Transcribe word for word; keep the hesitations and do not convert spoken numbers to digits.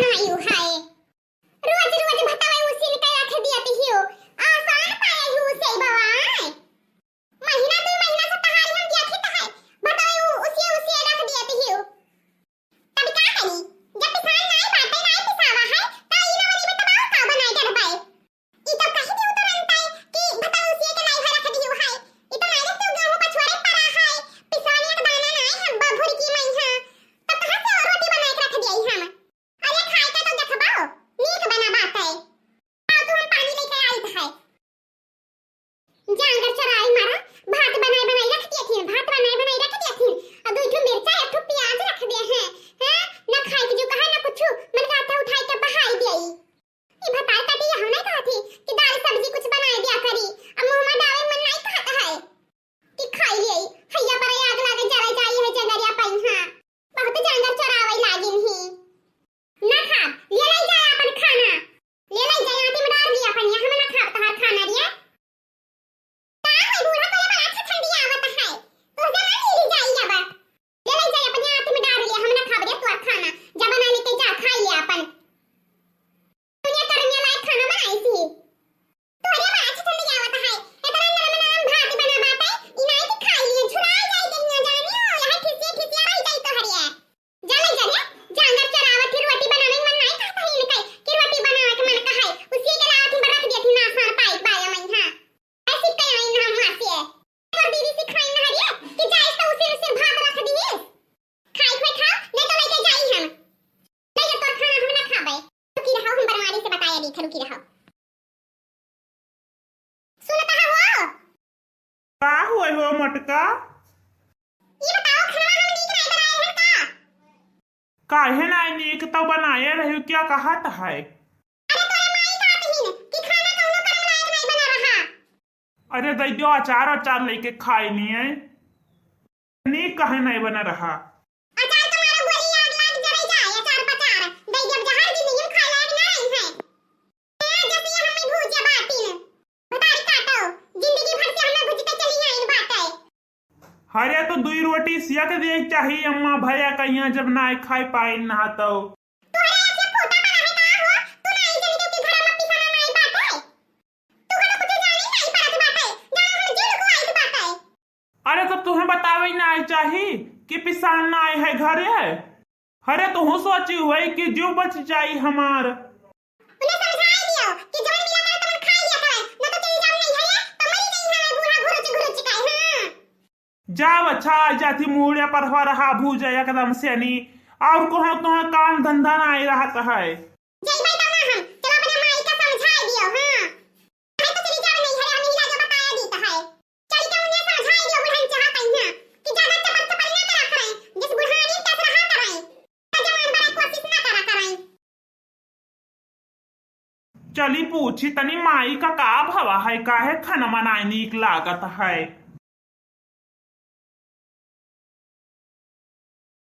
आयु हाय, रोज रोज भतवे उसिन के रख दियत हियो। आसान पाए ही उसे बवाए। महीना दू महीना से तहारी हम देखित है, भतवे उ-, उसिए उसिए रख दियत हियो। तब का करी, जब पिसान नाई बाटे, नाई पिसावा है, त ई नवरी में तब और का बनाए डरबाए? ई तो कही दियो तुरंत है कि भतवे उसिए के लाई है रख दियो है। ई तो नाई रख दियो, गेहूं पछुआरे पड़ा है, पिसानिया के दाना नाई है, ब-, भुरकी मई है। तब कहाँ से और रोटी बनाए के रख दिया हम? अरे खाए के तो देखबो, नीक बना बात है। आओ तू, हम पानी लेके आइत है। जांगर चोराई मारा, भात बनाए बनाए रख दिया थी, भात बनाए बनाए रख दिया थी। और दो ठो मिर्चा, एक ठो प्याज रख दिया है। हैं? ना खाए के जो कहा ना कुछ, मन कहता उठाए के बहाई दिया ई। ई भतार काटी हम नहीं कहत ही कि दाल सब्जी कुछ बनाए दिया करी। अब मुंह में डावे मन नहीं कहत है। कि खाई ले, हैया पर आग लागे जरा जाई है जंगरिया पइहा। बहुत जंगल चोरावे लागिन ही। ना खा, ले ले जाए अपन खाना। ले ले जाए, आती में डाल दिया अपन, यहाँ में ना खा तहार खाना रे। का है बूढ़ा तोरे बड़ा अच्छा ठंडी आवत है। तोहसे ना मिली जाई अब। ले ले जाए अपन आती में डाल दिया, हम ना खाब रे तोर खाना। जा बना लेके जा, खाई ले अपन। दुनिया करनिया लायक खाना बनाई सी। तोरे बात ठंडी आवत है। इतना नरम नरम भात बना बाटे, इनाई के खाई लिए, झुरा जाई देहिया जानी हो, यह खिसिया खिसिया रह जाई तोहरिया। जा ले जा रे, जानवर चरावत ही, रोटी बनावे मन नाई कहत ही इनके, कि रोटी बनावे के मन कहै, उसी के लावत ही रख देत ही ना सार पाई बाया मई, हाँ। ऐसी कहीं आई ना हुआ से। तोर दीदी सिखाई ना हरिया, कि जाइस तो उसी उसी भात रख दिए। खाई खाई खाओ, नहीं तो लेके जाई हम। नहीं तो तोर खाना हम ना खाबे। रुकी रहो, हम बनवारी से बताया दी था, रुकी रहो। सुनता हो? का हुए हो मोटका? ई बताओ, खाना हम नीक नहीं बनाए हैं का? काहे ना नीक तो बनाए रहे, क्या कहत है? अरे तोरे माई कहत ही कि खाना कौनो करम लायक नहीं बना रहा। अरे दैद्यो, अचार अचार लेके खाए लिए। नीक काहे नहीं बना रहा? अचार तुम्हारा गोली आग लाग जरे जाए, अचार पचार। दैद्यो जहर जिंदगी में खाए लायक ना रही है। ए, जैसे ये हमें भूजा बाटिन। भतारी काटो, जिंदगी भर से हमें भुजते चली आइन बाटे। अरे तो दुई रोटी सियक दे चाही अम्मा, भैया कहिया जब ना खाए पाइन ना तो। तोहरे ऐसे फोटा पड़ा है का हो? तू ना ई जल्दी के घर में पिसाना नाई बाटे। तू का तो कुछ जानी नाई पड़त बाटे। जाना हम जेल को आइत बाटे। अरे तो तुम्हें बतावे ना आई चाही कि पिसान ना आए है घरे। अरे तोहू सोची हुई कि जीव बच जाई हमार। उन्हें समझाई दियो कि जवन मिला करे तवन खाई लिया करे, न तो चली जाओ नहीं है, तो मरी गई है बूढ़ा घुरुच घुरुच का, हाँ। जाओ अच्छा, आ जाती मूड़े पर हो रहा भूजा एकदम से नी, और कहाँ कहाँ काम धंधा ना आई रहत है। जई भाई तो ना हम, चलो अपने माई का समझाई दियो, हाँ। अरे तो चली जाओ नहीं है, हम इलाज बताया दी तो है। चली के उन्हें समझाई दियो बुढ़न चाहत है, हाँ, कि ज्यादा चपर चपर ना करा करें, जिस बुढ़ानी तक रहा करें। जवान बड़ा कोशिश ना करा करें। चली पूछी तनी माई का का भवा है, काहे खाना बनाए नीक लागत है।